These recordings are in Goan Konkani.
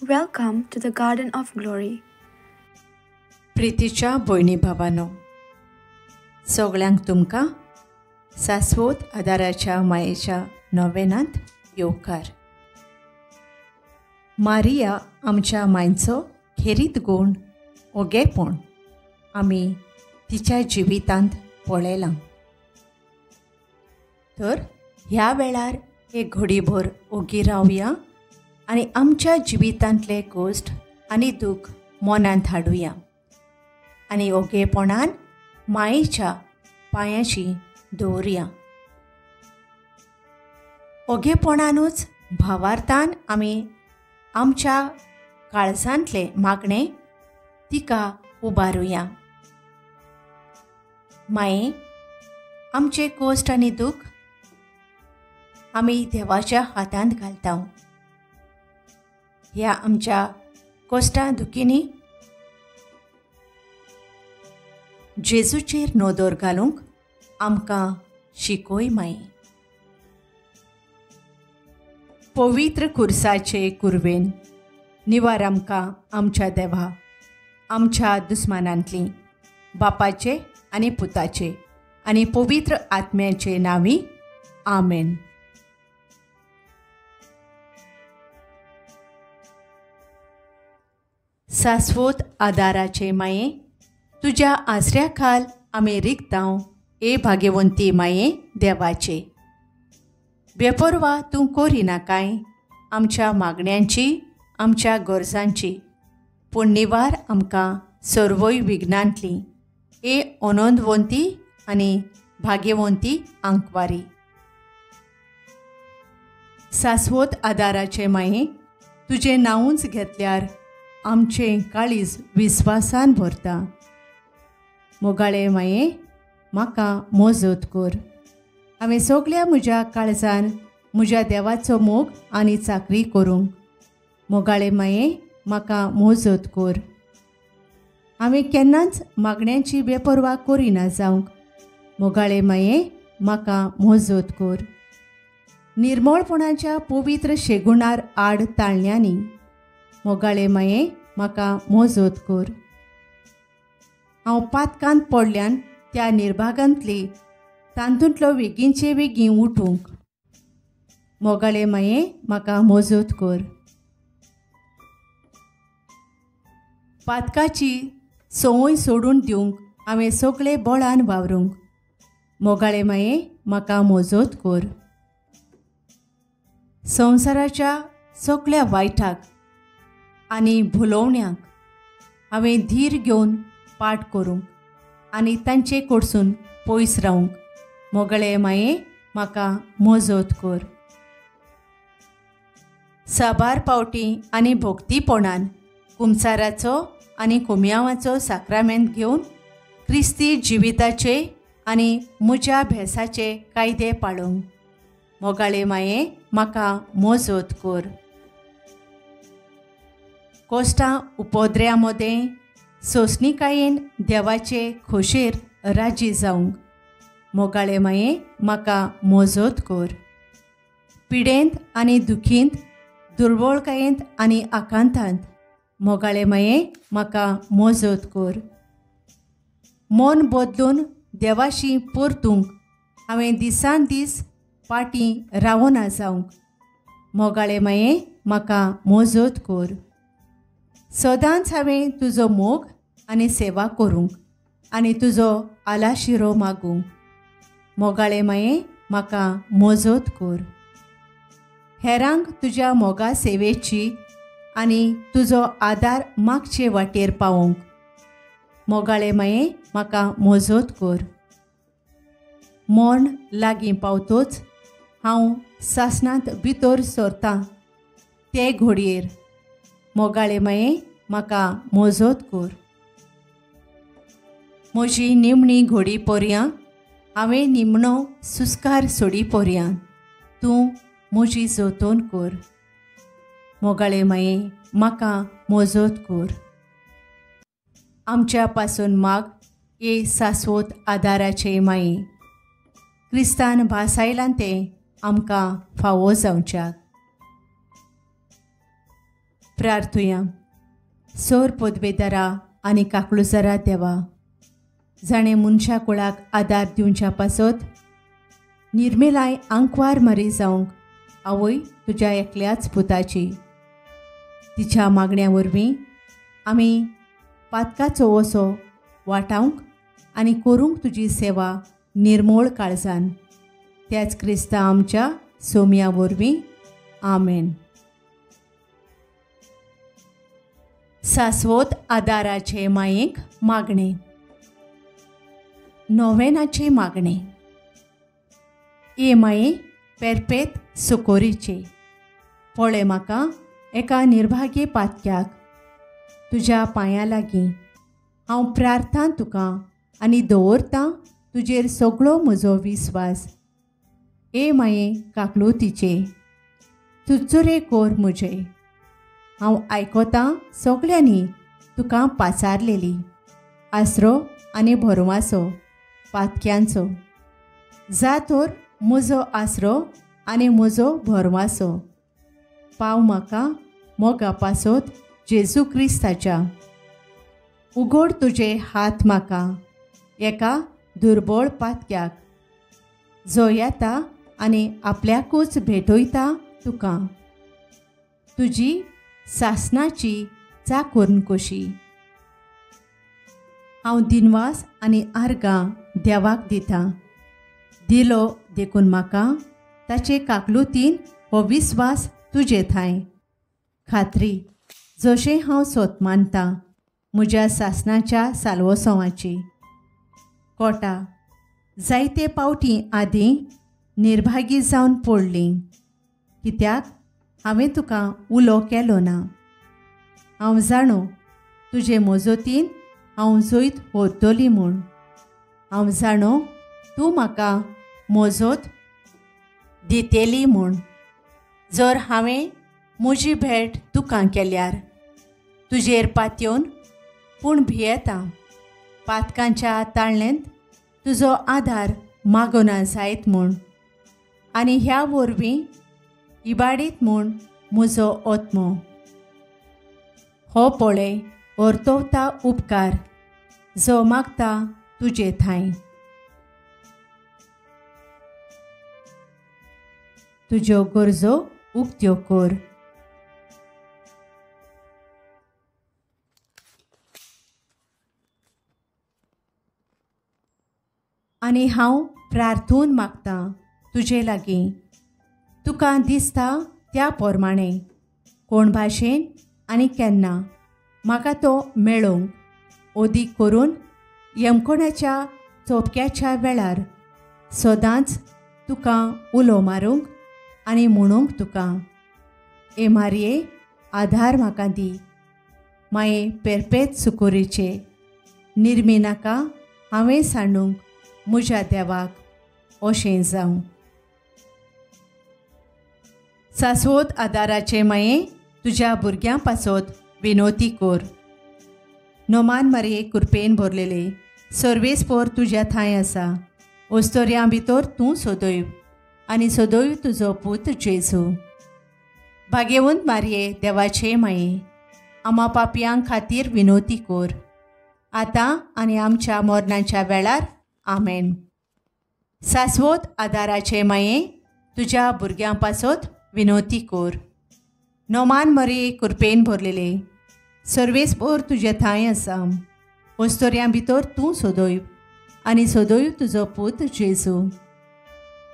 Welcome to the Garden of Glory. प्रितीच्या भयणी भावानो, सगळ्यांक तुमकां सास्वत आदाराच्या मायेच्या नोवेनांत येवकार. मारिया आमच्या मांयचो खेरीत गूण ओगेपण आमी तिच्या जिवितांत पळयलां. तर ह्या वेळार एक घडीभर ओगी रावया आनी आमच्या जिवितांतले कश्ट आनी दूख मनांत हाडुया आनी ओगेपणान मायेच्या पांयाशी दवरुया. ओगेपणानूच भावार्थान आमी आमच्या काळजांतले मागणे तिका उबारुया. माये, आमचे कश्ट आनी दूख आमी देवाच्या हातांत घालता. ह्या आमच्या कश्टां दुखींनी जेजूचेर नदर घालूंक आमकां शिकय माये. पवित्र खुर्साचे कुरवेन निवार आमकां आमच्या देवा, आमच्या दुस्मानांतली, बापाचे आनी पुताचे आनी पवित्र आत्म्याचे नांवी, आमेन. सास्वत आदाराचे माये, तुज्या आसऱ्या खाल आमी रिगतांव ए भाग्यवंती माये देवाचे. बेपर्वा तूं करिनाकाय आमच्या मागण्यांची, आमच्या गरजांची, पूण निवार आमकां सर्वय विघ्नांतली ए अनंदवंती आनी भाग्यवंती आंकवारी. सास्वत आदाराचे माये, तुजें नांवूच घेतल्यार आमचें काळीज विस्वासान भरता. मोगाळे माये, म्हाका मजत कर. हांवें सगल्या म्हज्या काळजान म्हज्या देवाचो मोग आनी चाकरी करूंक. मोगाळे माये, म्हाका मजत कर. हांवें केन्नाच मागण्यांची बेपर्वा करिना जावंक. मोगाळे माये, म्हाका मजत कर. निर्मळपणाच्या पवित्र शेगुणार आड ताळण्यांनी मोगाळे माये, म्हाका मजत कर. हांव पातकांत पडल्यान त्या निर्भागांतली तातूंतलो वेगींचे वेगीं उठूंक. मोगाळे माये, म्हाका मजत कर. पातकाची संवय सोडून दिवंक हांवें सगळे बळान वावरूंक. मोगाळे माये, म्हाका मजत कर. संवसाराच्या सगळ्या वायटाक आनी भुलोवण्याक हांवें धीर घेवन पाठ करूंक आनी तांचे कडसून पयस रावंक. मोगळे माये, म्हाका मजत कर. साबार पावटी आनी भक्तीपणान कुमसाराचो आनी कोमयांवाचो साक्रामेंत घेवन क्रिस्ती जिविताचे आनी म्हज्या भेसाचे कायदे पाळूंक. मोगाळे माये, म्हाका मजत कर. कश्टां उपद्र्या मदें सोंसणिकायेन देवाचे खोशेर राजी जावंक. मोगाळे माये, म्हाका मजत कर. पिडेंत आनी दुखींत, दुर्बळकायेंत आनी आकांतांत मोगाळे माये, म्हाका मजत कर. मन बदलून देवाशी परतूंक हांवें दिसान दीस पाटीं रावना जावंक. मोगाळे माये, म्हाका मजत कर. सदांच हांवें तुजो मोग आनी सेवा करूंक आनी तुजो आलाशिरो मागूंक. मोगाळे माये, म्हाका मजत कर. हेरांक तुज्या मोगा सेवेची आनी तुजो आदार मागचे वाटेर पावोवंक. मोगाळे माये, म्हाका मजत कर. मर्ण लागीं पावतोच हांव सासणांत भितर सरतां ते घडयेर. मोगाळे माये, म्हाका मजत कर. म्हजी निमणी घोडी पर्यां हांवें निमणो सुस्कार सोडी पर्यां तूं म्हजी जतन कर. मोगाळे माये, म्हाका मजत कर. आमच्या पासून माग ए सास्वत आदाराचे माये, क्रिस्तान भासायलां तें आमकां फावो जावच्याक. प्रार्थुया. सोर पोदवेदारा आनी काकळुजरा देवा, जाणें मनशा कुळाक आदार दिवच्या पासत निर्मेलाय आंकवार मारी जावंक आवय तुज्या एकल्याच पुताची, तिच्या मागण्या वरवीं आमी पातकाचो वसो वाटावंक आनी करूंक तुजी सेवा निर्मोळ काळजान, त्याच क्रिस्ता आमच्या सोम्या वरवीं. आमेन. सास्वत आदाराचे मायेक मागणें. नोवेनाचें मागणें. ए माये पेरपेत सुकोरीचे, पळय म्हाका एका निर्भागी पातक्याक तुज्या पांयां लागीं हांव प्रार्थना तुका आनी दवरतां तुजेर सगळो म्हजो विस्वास. ए माये काकलुतीचे, चुरचुरे कोर म्हजे, हांव आयकतां सगळ्यांनी तुका पाचारलेली आसरो आनी भरवासो पातक्यांचो. जा तर म्हजो आसरो आनी म्हजो भरवासो, पाव म्हाका मोगा पासत जेजू क्रिस्ताच्या. उगड तुजे हात म्हाका एका दुर्बळ पातक्याक, जो येता आनी आपल्याकूच भेटयता तुका, तुजी सासनाची चाकून कशी. हांव दिनवास आनी आर्गां देवाक दितां, दिलो देखून म्हाका ताचे काकलुतीन हो विस्वास तुजे थांय खात्री, जशें हांव सोत मानतां म्हज्या सासनाच्या साल्वोसवाची. कोटा जायते पावटी आदीं निर्भागी जावन पडली, कित्याक हांवें तुका उलो केलो ना. हांव जाणो तुजे मजतीन हांव जैत व्हरतली म्हूण, हांव जाणो तूं म्हाका मजत दितली म्हूण. जर हांवें म्हजी भेट तुका केल्यार तुजेर पातयेवन, पूण भियेता पातकांच्या ताळणेंत तुजो आदार मागोना जायत म्हूण, आनी ह्या वरवीं इबाडीत म्हूण म्हजो आत्मो. हो पळय अर्तवता उपकार जो मागता तुजे थांय. तुज्यो गरजो उक्त्यो कर. आनी हांव प्रार्थून मागतां तुजे लागीं, तुका दिसता त्या प्रमाणे कोण भाशेन आनी केन्ना म्हाका तो मेळोवंक ओदीक करून यमकोणाच्या चोपक्याच्या वेळार सदांच तुका उलो मारूंक आनी म्हणूंक तुका, ए मारये आधार म्हाका दी, माये पेरपेत सुकोरीचे निर्मी नाका हांवें सांडूंक म्हज्या देवाक, अशें जावं. सास्वत आदाराचे माये तुज्या भुरग्यां पासत विनोती कोर. नोमान मारये कुरपेन भरलेले सर्वेस्पोर तुज्या थांय आसा, ओस्तोर्यां भितर तूं सदैव आनी सदैव तुजो पूत जेजू. भाग्यवंत मारये देवाचे माये, आमा पापयां खातीर विनोती कोर, आतां आनी आमच्या मरणाच्या वेळार. आमेन. सास्वत आदाराचे माये तुज्या भुरग्यां पासत विनोती कोर. नोमान मरये कुरपेन भरलेले सर्वेस्पोर तुजे थांय आसा, ओस्तोर्यां भितर तूं सदैव आनी सदैव तुजो पूत जेजू.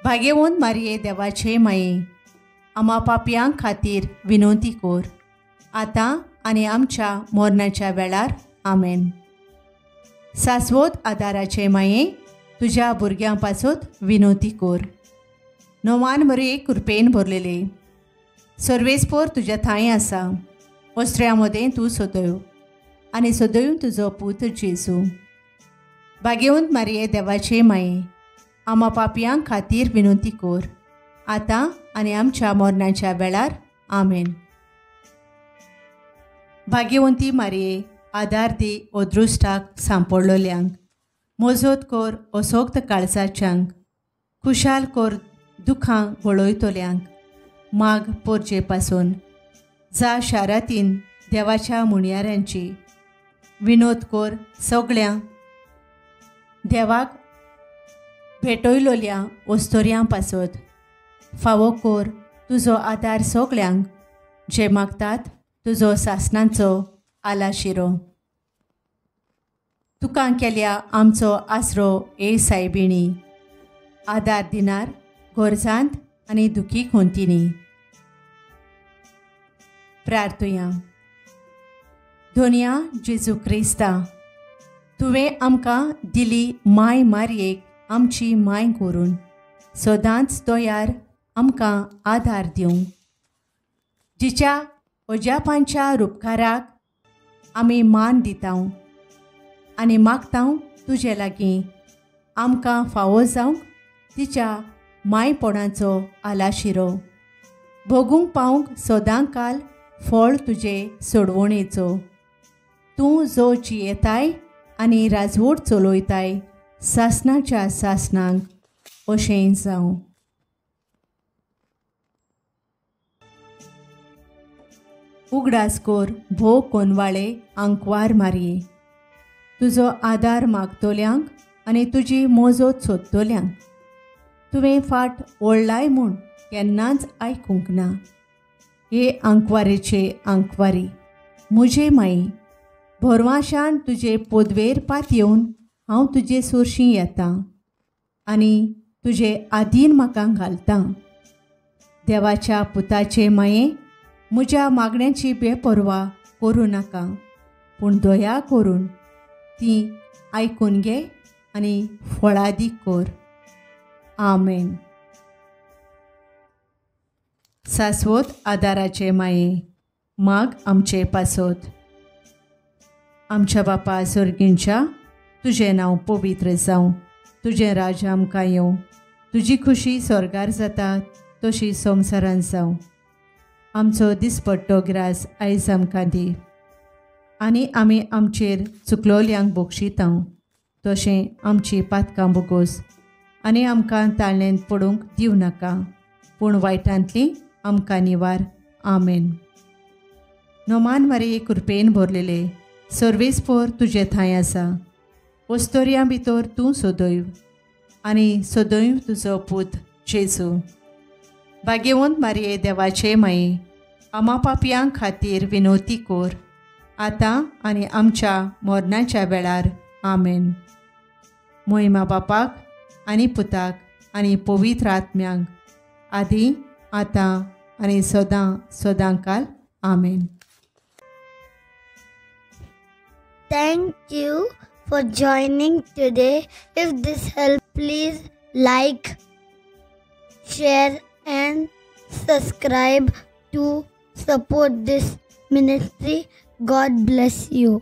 भाग्यवंत मारये देवाचे माये, आमा पापयां खातीर विनोती कोर, आतां आनी आमच्या मरणाच्या वेळार. आमेन. सास्वत आदाराचे माये तुज्या भुरग्यां पासत विनोती कोर. नोमान मरये कुरपेन भरलेले सर्वेस्पोर तुज्या थांय आसा, ओस्त्र्या मदें तूं सदैव आनी सदैव तुजो पूत जेजू. भाग्यवंत मारये देवाचे माये, आमा पापयां खातीर विनोती कोर, आतां आनी आमच्या मरणाच्या वेळार. आमेन. भाग्यवंती मारये आदार दी अदृश्टाक सांपडलोल्यांक, मजत कर असोक्त काळजाच्यांक, खुशाल कर दुखां गळयतल्यांक, माग पोरचे पासून जा शारातीन देवाच्या मुणयाऱ्यांची विनोद कोर सगळ्या देवाक भेटयलोल्या ओस्तोरयां पासत फावो कोर तुजो आदार सगळ्यांक जे मागतात तुजो सासणांचो आलाशिरो. तुका केल्या आमचो आसरो ए सायबिणी आदार दिनार गोरजांत आनी दुखी खोंतिनी. प्रार्थुया. धोनिया जेजू क्रिस्ता तुवें आमकां दिली माय मारयेक आमची माय करून सदांच तयार आमकां आदार दिवंक जिच्या अजापांच्या रुपकाराक आमी मान दिता आनी मागता तुजे लागीं आमकां फावो जावंक तिच्या मायपणाचो आलाशिरो भोगूंक पावंक सदां काल फळ तुजे सोडवणेचो. तूं जो जियेताय आनी राजवट चलयताय सासणाच्या सासणांक अशें जावं. उगडास कोर भोव कोनवाळे आंकवार मारये तुजो आदार मागतल्यांक आनी तुजी मोजोत सोदतल्यांक तुवें फाट ओडलाय म्हूण केन्नाच आयकूंक ना. हे आंकवारेचे आंकवारी म्हजे माई भरवाशान तुजे पोदवेर पातयेवन हांव तुजे सोरशीं येता आनी तुजे आदीन म्हाका घालता. देवाच्या पुताचे माये म्हज्या मागण्यांची बेपर्वा करूं नाका पूण दया करून ती आयकून घे आनी फळादीक कर. आमेन. सास्वत आदाराचे माये माग आमचे पासत. आमच्या बापा सर्गींच्या तुजें नांव पवित्र जावं तुजें राज्य आमकां येवं तुजी खुशी स्वर्गार जाता तशी संवसारांत जावं. आमचो दिसपट्टो ग्रास आयज आमकां दी आनी आमी आमचेर चुकलोल्यांक बक्षिता तशें आमची पातकां बोगोस आनी आमकां ताळ्यांत पडूंक दिवं नाका पूण वायटांतली आमकां निवार. आमेन. नोमान मारये कृपेन भरलेले सर्वेस्पोर तुजे थंय आसा ओस्तोरयां भितर तूं सदैव आनी सदैव तुजो पूत जेजू. भाग्यवंत मारये देवाचे माये आमा पापयां खातीर विनोती कोर आतां आनी आमच्या मरणाच्या वेळार. आमेन. मोहिमा बापाक आनी पुताक आनी पवित्र आत्म्यांक आदी आतां आनी सदां सदां काल. आमेन. Thank you for joining today. If this helped, please like, share and subscribe to support this ministry. God bless you.